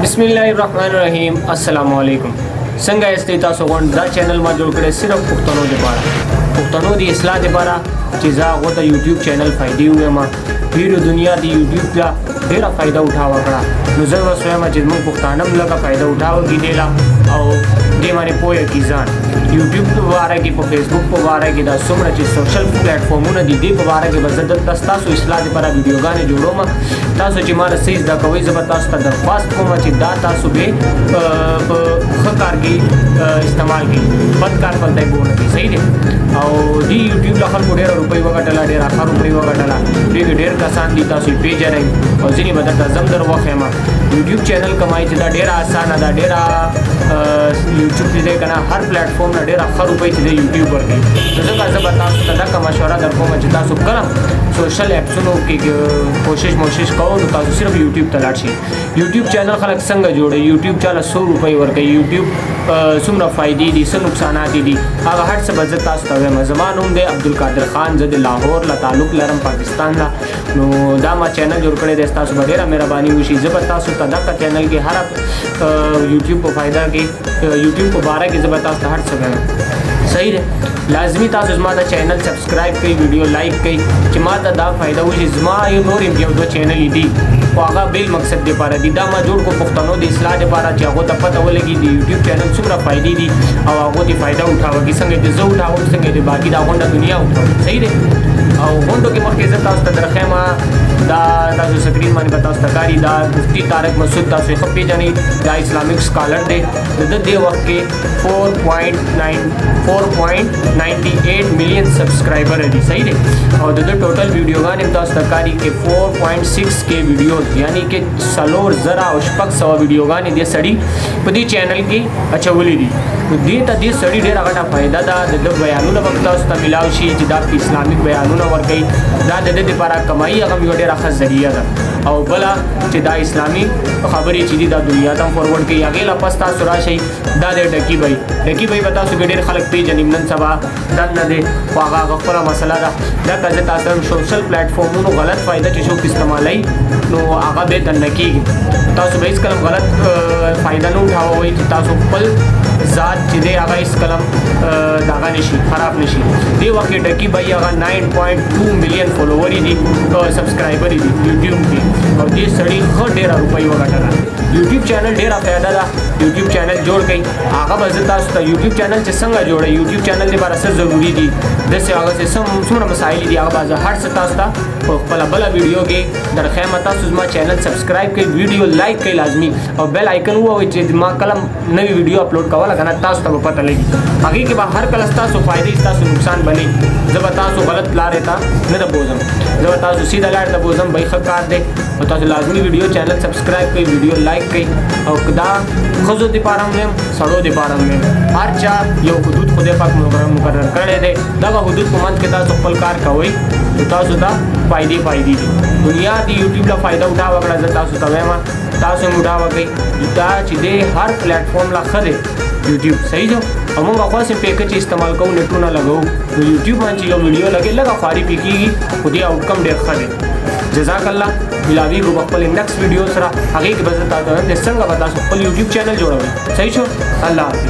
بسم الله الرحمن الرحیم. السلام علیکم. څنګه یاستئ تاسو؟ غونډ دا چینل ما جوړ کړی صرف پښتنو لپاره، پښتنو دی اصلاح لپاره، چې زه هغو ته یوټیوب چینل فایدې ووایم. ډېرو دنیا د یوټیوب له ډېره فایده اټاوه کړه، نو زه اوس وایم چې موږ پښتانه هم لږه فایده اټاوه کړي دې له او دې باندې پوهه کړي ځان یوټیوب په باره کې، په فیسبوک په باره کې، دا څومره چې سوشل پلیټفارمونه دي، دې په باره کې به زه دلته ستاسو اصلاح لپاره ویډیوګانې جوړوم. تاسو چې ماله څه زده کوئ، زه به تاسو ته درخواست کوم چې دا تاسو به په ښه کار کې استعمال کړئ، بد کار په ځای بونه کړئ. صحیح دی. او دی یوټیوب له خلکو ډېره روپۍ وګټله، ډېره ښه روپۍ وګټله. دې کې ډېر کسان دي، تاسو یې پېژنئ او ځینې به درته زم در وښیم. یوټیوب چینل کمایي چې دا ډېره اسانه ده، ډېره یوټیوب چې دی که نه، هر پلیټ فارم نه ډېره ښه روپۍ چې دی یوټیوب ورکوي. نو ځکه زه به تاسو ته دغه مشوره در کوم چې تاسو کله سوشل اپسونو کې کوشش موشش کوو، نو تاسو صرف یوټیوب ته لاړ شئ. یوټیوب چینل خلک څنګه جوړوي، یوټیوب چاله څو روپۍ ورکوي، یوټیوب څومره فایدې دي، څه نقصانات دي، هغه هر څه به زه تاسو ته وایم. زما نوم دی عبدالقادر خان، زه د لاهور له تعلق لرم، پاکستان له. نو دا ما چینل جوړ کړی دی، ستاسو به ډېره مهرباني وشي. زه به تاسو ته دغه چینل کې هر یوټیوب په فایده کې، یوټیوب په باره کې زه به تاسو ته هر څه وایم. صحیح دی. لازمی تاسو زما دا چینل سبسکرایب کړئ، ویډیو لایک کړئ، چې ما ته دا فایده وشي. زما یو نور هم یو دوه چینل دي، خو هغه بیل مقصد دپاره دي. دا ما جوړ کو پښتنو د اصلاح دپاره، چې هغو ته پته ولګي د یوټیوب چینل څومره فایدې دي او هغو دې فایده اټاوه، څنګه دې زه اټاوم، څنګه دې باقي دا غونډه دنیا اټاوه. صحیح دی. او غونډو کې مخکې زه تاسو ته درښیم، دا تاسو سکرین باندې به تاسو ته ښکاري، دا مفتی طارق مسعود، تاسو یې ښه پېژنئ، دا اسلامیک سکالر دی. د ده دې وخت کې 4.9 4.98 میلیون سبسکرایبر دي. صحیح دی. او د ده ټوټل ویډیوګانې هم تاسو ته ښکاري کې 4.6 کې ویډیوز، یعنی کې 4600 ویډیوګانې دې سړي په دې چینل کې اچولې دي. نو دې ته دې سړي ډېره غټه فایده ده. د ده بیانونه به هم تاسو ته ملاو شي چې دا اسلامیک بیانونه ورکوي. دا د ده دپاره کمایي هغه هم یوه ډېره ښه ذریعه ده، او بله چې دا اسلامي خبرې چې دي، دا دنیا ته هم فارورډ کوي. هغې له پس تاسو راشئ، دا دی ډکي بای. ډکي بای به تاسو کې ډېر خلک پېژني، نن سبا دننه دی، خو هغه هغه خپله مسله ده. دا که زه تاسو هم سوشل پلیټفارمونو غلط فایده چې څوک استعمالوي، نو هغه به دننه کېږي. تاسو به هېڅکله هم غلط فایده نه اټاوئ چې تاسو خپل ذات چې دی هغه هېڅکله هم دغه نشي، خراب نشي. دې وخت کې ډکي بای هغه 9.2 میلیون فالوور دي، سبسکرایبر دي یوټیوب کې، او دې سړي ښه ډېره روپۍ وګټله. یوټیوب چینل ډېره فایده ده، یوټیوب چینل جوړ کړئ. هغه به زه تاسو ته یوټیوب چینل چې څنګه جوړوي، یوټیوب چینل لپاره څه ضروري دي، داسې هغسې څومره مسایل دي، هغه به زه هر څه تاسو ته په خپله بله ویډیو کې درښیم. تاسو زما چینل سبسکرایب کړئ، ویډیو لایک کړئ لازمي، او بیل آیکن ووهئ چې ما کله نوې ویډیو اپلوډ کوله که نه، تاسو ته به پته لګي. هغې کې به هر کله ستاسو فایدې، ستاسو نقصان به نه. زه به تاسو غلط لارې ته نه ده بوځم، زه به تاسو سیده لارې ته بوځم. بای ښه کار دی. او تاسو لازمي ویډیو چینل سبسکرایب کړئ، ویډیو لایک کړئ. او که دا ښځو دپاره هم وایم، سړو دپاره هم وایم، هر چا یو حدود خدای پاک مقرر کړی دی. دغه حدود په منځ کې تاسو خپل کار کوئ، نو تاسو ته فایدې فایدې دي. دنیا د یوټیوب له فایده اټاوه کړه. زه تاسو ته وایم، تاسو هم اټاوه کړئ. دا چې دی هر پلیټ فارم لا ښه دی یوټیوب. صحیح دی. او موږ خو هسې پیکه چې استعمال کوو، نیټونه لګوو، نو یوټیوب باندې چې یو ویډیو لګې، لږه خواري پې کېږي، خو دې آوټکم ډېر ښه دی. جزاک الله. ملاویږو به خپلې نیکسټ ویډیو سره. هغې کې به زه تاسو ته وایم چې څنګه به تاسو خپل یوټیوب چینل جوړوئ. صحیح شو. الله حافظ.